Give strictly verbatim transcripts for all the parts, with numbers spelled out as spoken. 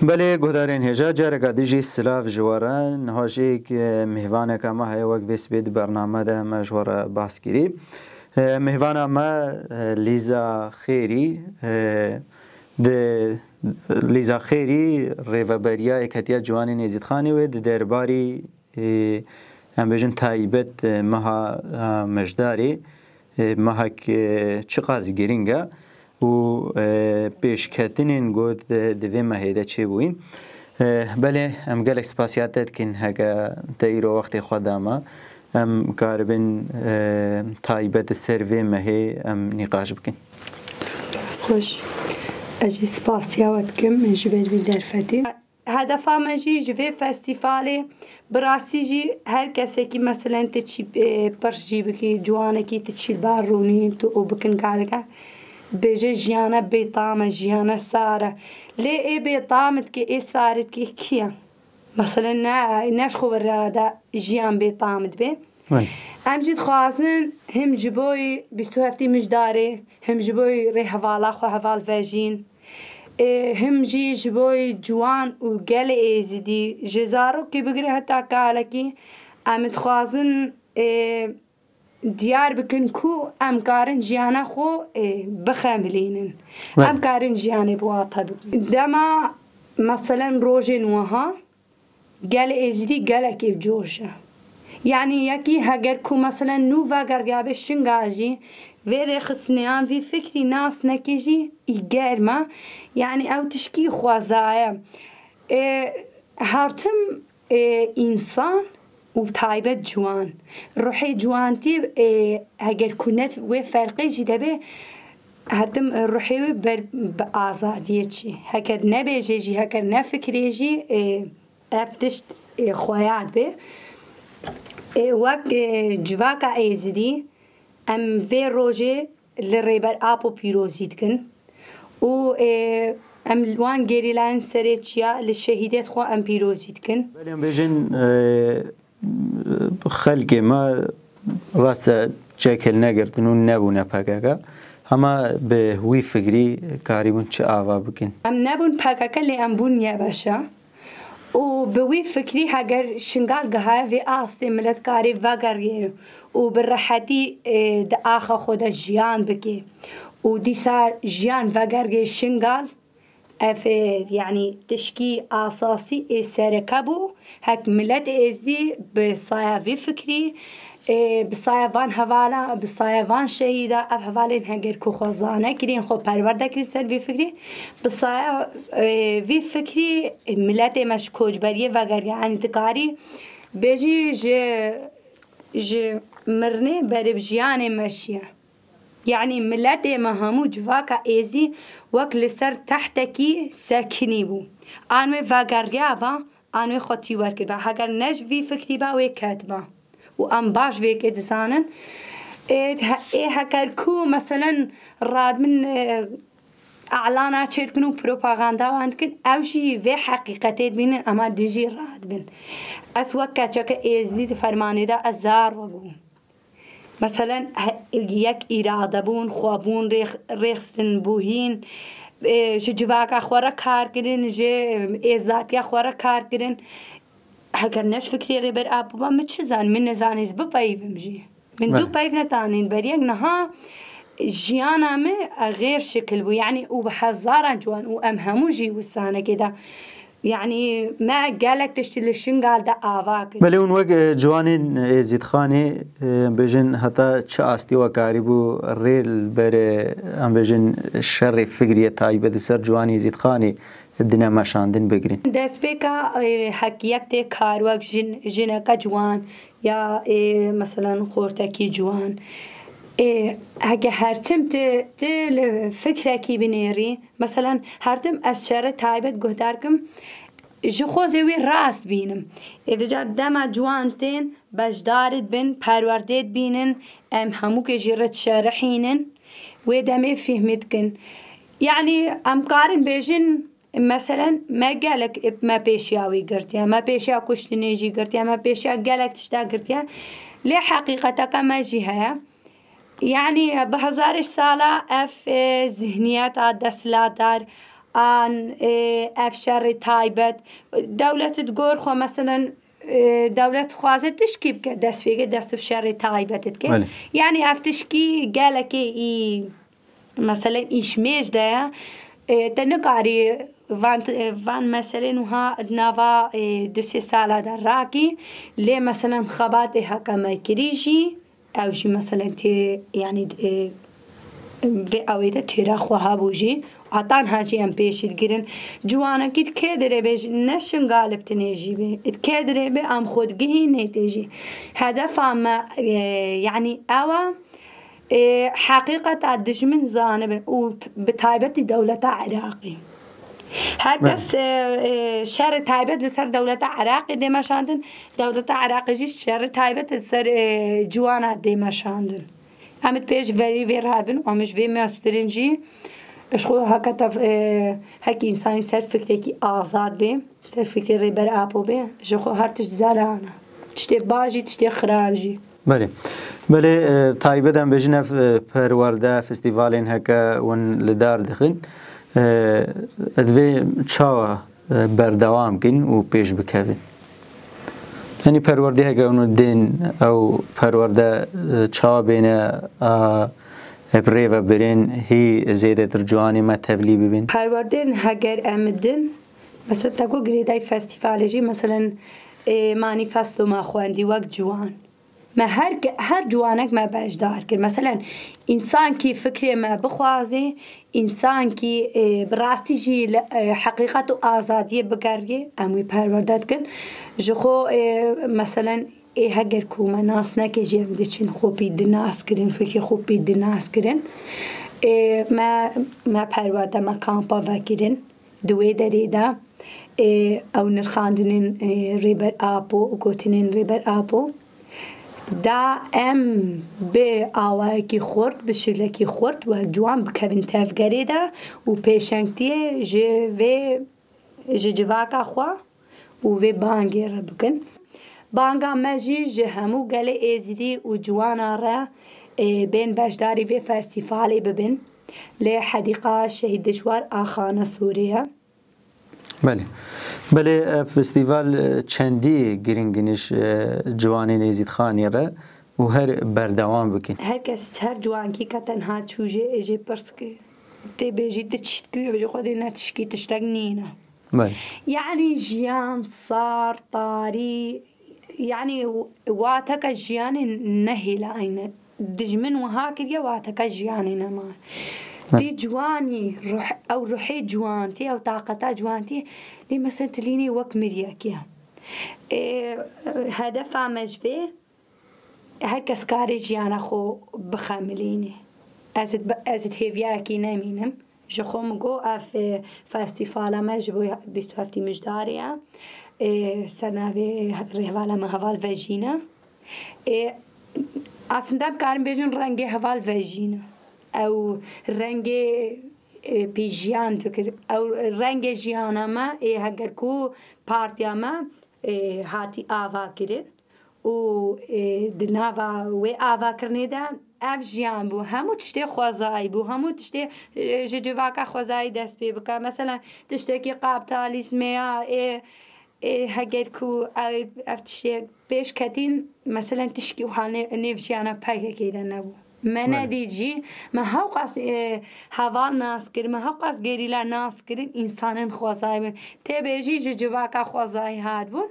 Belê guhdarên hêja, careka din jî silav ji we re. Niha jî, e, mêvaneka me heye, wek vê sibê di bername de me ji we re behs kirî. E, mêvana me, e, Lîza Xêrî, e, di, Lîza Xêrî rêveberiya Yeketiya Ciwanên Êzîdxanê wê di derbarî, e, em bêjin taybet, e, meha, e, Mejdarê, e, mehek, e, çiqas giring e û, e, pêşketinên ku di, di vê mehê de çêbûyîn. E, belê, em gelek spasiya te dikin, heke te îro wextê xwe da me, em karibin, e, taybet li ser vê mehê em nîqaş bikin. Spas xweş. Ez jî spasiya we dikim ji ber vî derfetê. Hedefa me jî ji vê festîvalê, bi rastî jî her kesekî, meselen, tu çî, e, pirs jî bikî, ciwanekî tu çî li bar rûnî tu û bikin kareke, bêje jiyana bêtam e, jiyana sar e. Lê ê bêtam dike, ê sar dike kî ye? Meselen, ne, ne ji xwe re de jiyan bêtam dibe. Belê. Em jî dixwazin him ji bo bîst û heftê Mijdarê, him ji bo rêhevala xwe heval vejîn, ê, him jî ji bo ciwan û gelê Êzidî, ji zarokê bigire heta kalekî, em dixwazin, ê, diyar bikin ku em karin jiyana xwe, ê, bixemilînin. Belê. Em karin jiyanê bi wate bikin. Dema, meselen, rojên wiha, gelê Êzidî gelekî bi coş e. Yanî yekî heger ku, meselen, nû vegeriyabe Şingal jî, vê rêxistinê yan vî fikrî nas neke jî î germ e. Yanî ew tişkî xweza ye. Ê, her tim, ê, însan û taybet ciwan. Ruhê ciwantî, ê, heger ku ne wê ferqê jî debe, her tim ruhê wê ber bi azadiyê çî. Heker nebêje jî, heker nefikirê jî, ê, ev tişt, ê, xweya dibe. Ê, wek, ê, civaka Êzidî, em vê rojê li Rêber Apo pîrozî dikin û, ê, em wan gerîlayên serê çiya li şehîdêt xwe em pîrozî dikin. Belê em bêjin, e, xelkê me rast e çek hilnegirtin û nebûne P K K. Hema bi wî fikrî karîbûn çi ava bikin? Em nebûn P K K, lê em bûn YBŞ. Û bi wî fikrî heger Şingal gihaye vê astê, milet karê vegeriye û bi rehetî, ê, di axa xwe de jiyan bike û dîsa jiyan vegeriye Şingal, ev, ê, yanî tişkî asasî ê sereke bû. Hek milet Êzdî bi saya vî fikrî, ê, bi saya van hevala, bi saya van şehîda, ev hevalên heger ku xwe zane kirîn, xwe perwerde kirîn ser vî fikrî, bi saya, ê, vî fikrî miletê me ji koçberiyê vegeriya. Yanî dikarî bêjî ji, ji mirinê berê bi jiyanê meşiye. Yanî miletê me hemû civaka Êzî wek li ser tehtekî sekinî bû. An wê vegeriya ba, an wê xwe tîwer kiriba. Heger ne ji vî fikrî ba, wê ketiba. Û em baş vê yekê dizanin. Ê, he-, ê heker ku, meselen, radibin, ê, elana çêdikin û propaganda wan dikin, ew jî vê heqîqetê dibînin, ema dijî radibin. Ez wek keçeke Êzidî di fermanê de ez zarok bûm. Meselen, he-, yek îrade bûn, xwe bûn rêx-, rêxistin bûhîn, ê, ji civaka xwe re kar kirin, ji êzatiya xwe re kar kirin. Heger ne ji fikrê Rêber Apo ba, min çi zanî, min nezanî ez bipeyivim jî. Min du Belê. Peyv netanîn ber yek, niha jiyana me, e, xêr şikil bû. Yanî û bi hezaran ciwan û em hemû jî wistanekê de. Yanî me gelek tiştî li Şingal de ava kir. Belê hûn wek, e, ciwanên Êzîdxanê, e, bêjin heta çi astî we karîbû rê li ber, e, em bêjin şerê fikrî yê taybet li ser ciwanê Êzîdxanê dine meşandin bigirin? Destpêka, e, hek yek tê kar wek jin, jineke ciwan ya, e, meselen xortekî ciwan. E, heke her tim tu, tu li fikrekî binêrî, meselen her tim ez şerê taybet guhdar kim, ji xwe zê wî rast bînim. Ê, vêca dema ciwan tên beşdarê dibin, perwerdê dibînin, em hemûkê jî re dişerihînin, wê demê fîhmî dikin. Yanî em karin bêjin, meselen, me gelek, me pêşiya wî girtiye, me pêşiya kuştinê jî girtiye, me pêşiya gelek tişta girtiye. Lê heqîqeteke me jî heye. Yanî bi hezarê sala ev, e, zihniyeta desthilatdar an, e, ev şerê taybet. Dewlet di gor xwe, meselen, e, dewlet dixwaze tişkî bike, dest pê ke dest bi şerê taybet dike. Belê. Yanî ev tişkî gelekê î, meselen, îşmêj de ye. E, te nikarî van, e, van meselên wiha di nava, e, du sê sala de rakî, lê, meselen, xebatê heke me kirî jî, ew jî, meselen, tê, yanî, e, vê ewê de têra xwe hebû jî, atan ha jî em pêşî digirin. Ciwanekî di kê dirê bê jî, ne Şingalê bi tinê jî bê. Di kê dirê bê, em xwe digihînê tê jî. Hedefa me, e, yanî ew e, e, heqîqeta dijmin zanibin û t-, bi taybetî dewleta Iraqî. Her kes, e, e, şerê taybet li ser dewleta Iraqê dê meşandin, dewleta Iraqê jî şerê taybet li ser, e, ciwana dê meşandin. Em ê pêş verî vê re bin, em ji vê mestirên jî, ji xwe heke tef-, e, hekî însanî ser fikrekî azad bê, ser fikrê Rêber Apo bê, ji xwe her tişt zelal e. Tiştê baş jî, tiştê xirab jî. Belê. Belê, e, taybet em bêjin ev, e, perwerde, festîvalên heke hûn li dar dixin, e, divê çawa, e, berdewam kin û pêş bikevin? Yanî perwerdê heke hûn din, ew perwerde, e, çawa bêne, a, bi rê ve birin, hî zêdetir ciwanê me tevlî bibin? Perwerdên heger em din, mesela te ku girêdayî festîvalê jî, meselen, e, manîfesto me xwendî wek ciwan. Me her ke-, her ciwanek me beşdar kir. Meselen, însankî fikrê me bixwazê, însankî, e, bi rastî jî li, e, heqîqet û azadiyê bigeriyê, em wî perwerde dikin. Ji xwe, e, meselen, ê heger ku me nas neke jî em diçin xwe pî di nas kirin, fikrê xwe pî di nas kirin. E, me, me perwerde, me kampa vekirin. Di wê derê de, ê, ew nirxandinên, ê, Rêber Apo û gotinên Rêber Apo da em bi awayekî xurt, bi şilekî xurt we ciwan bikevin tevgerê de û pêşengtiyê ji vê, ji civaka xwe û vê bangê re bikin. Banga me jî ji hemû gelê Êzidî û ciwana re, ê, bên beşdarî vê festîvalê bibin. Li Hedîqa Şehîd Dijwar Axana Sûrê ye. Belê. Belê, ev festîval, e, çendî giringiniş, e, ciwanên Êzîdxanê re û her berdewam bikin. Her kes, her ciwankî ke tenha çû jê, ê jê pirs ki, tê bêjî tu çi dikî, ê bêjî xwedê ne tişkî, tiştek nîne. Belê. Yanî jiyan, sar, tarî, yanî wateke jiyanê nehêla eyne. Dijmin wiha kiriye, wateke jiyanê nema. Belê. Tê ciwanî, ruh, ew ruhê ciwantî, ew taqeta ciwantî, lê mesela tilînê wek miriyekî ye. Ê, hedefa me ji vê, her kes karê jiyana xwe bixemilînê. Ez id, ez id hêviyayekî nemînim. Ji xwe min got, ev, e, festîvala me ji bo bîst û heftî Mijdarê ye. E, ser navê he-, rêhevala me Heval Vejîn e. E, aslında em karin bêjin rengê Heval Vejîn e. Ew rengê, e, pêjiyan dikir. Ew rengê jiyana me, ê, heger ku partiya me, e, hatî ava kirin û, e, di nava wê avakirinê de ev jiyan bû. Hemû tiştê xwezayî bû. Hemû tiştê, e, ji civaka xwezayî dest pê bike. Mesela tiştekî kaptalîzmê ya, ê, ê, heger ku ew, ev tiştê pêş ketîn, mesela tişkî wiha nê-, nêv jiyana P K K de nebû. Me Belê. nedît jî, me hewqas, e, heval nas kir, me hewqas gerîla nas kirin, însanên xwezayî bin. Tê bêjî ji civaka xwezayî hatibûn.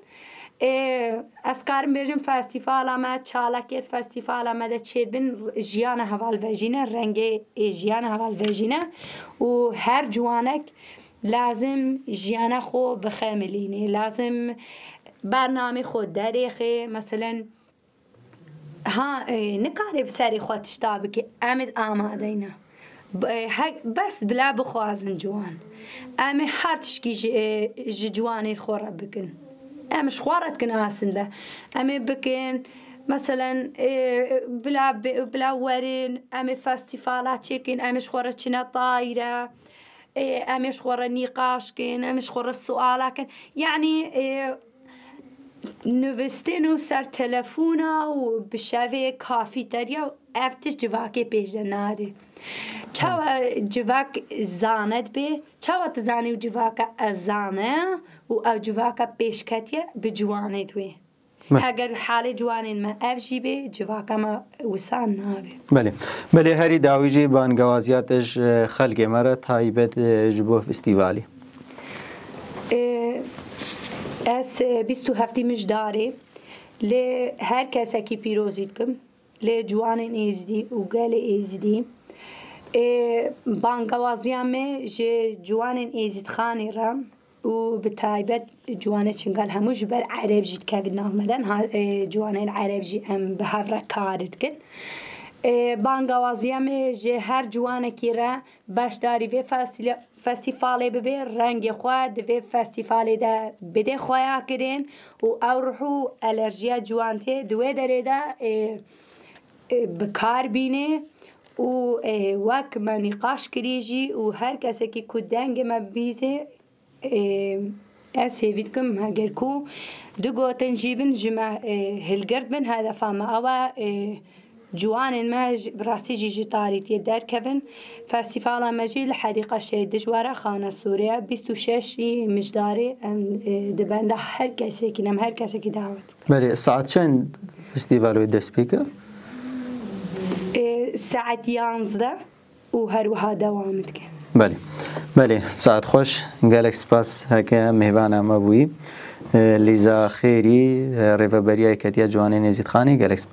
E, ez karim bêjim festîvala me, çalakiyet festîvala me de çêdibin, jiyana Heval Vejîn e, rengê, e, jiyana Heval Vejîn e û her ciwanek lazim jiyana xwe bixemilînê, lazim bernamê xwe derêxê, meselen, Ha, e, nikarê bi serê xwe tişta bike, em ê amadeyne. B-, e, he-, bes bila bixwazin ciwan. Em ê her tişkî ji, e, ji ciwanê xwe re bikin. Em ji xwe re dikin aslinde. Em ê bikin, meselen, e, bila bi-, bila werin, em ê festîvala çêkin, em ê ji xwe re çine tayîre, e, em ê ji xwe re nîqaş kin, em ê ji xwe re suala kin. Yanî, e, Nivîstin û ser telefona û bi şevê kafeterya, ev tişt civakê pêş de nade. Çawa civak zane dibe, çawa tu zanî ew civaka ez zane û ew civaka pêşketiye bi ciwanê wê. Heger halê ciwanên me ev jî bê, civaka me wisa nabe. Belê. Belê, herî dawî jî bangewaziya te ji xelkê me re taybet, e, ji bo festîvalê. E, ez, e, bîst û heftî mijdarê lê her kesekî pîrozî dikim. Lê ciwanên Êzidî û gelê Êzidî. E, bangewaziya me ji ciwanên Êzîdxanê re û bi taybet ciwanê Çingal hemû ji ber Ereb jî dikevin nav me de. Ha, e, ciwanên Ereb jî em bi hev re kar dikin. E, bangewaziya me ji her ciwanekî re beşdarî vê festîle-, festîfalê bibe, rengê xwe di vê festîfalê de bide xweyakirin û ew ruh û elerjiya ciwantê di wê derê de, e, e, bi kar bîne û, e, wek me nîqaş kirî jî û her kesekî ku dengê me bibîze, e, ez hêvî dikim heger ku du gotin jî bin ji me, e, hilgirt bin, hedefa me ew e, e, ciwanên me ji, bi rastî jî ji tarîtiyê derkevin. Festîvala me jî li Hedîqa Şehîd Dijwara Xana Sûriye bîst û şeş mijdarê em, e, di benda her kesekî, nem her kesekî dawet. Belê, saet çend festîval wê dest pê kir? E, saet yanzdeh û her wiha dewam dike. Belê. Belê, saet xweş. Gelek spas heke mêvana me bûyî. E, Lîza Xêrî, e, rêveberiya Yeketiya Ciwanên Êzîdxanê, gelek spas.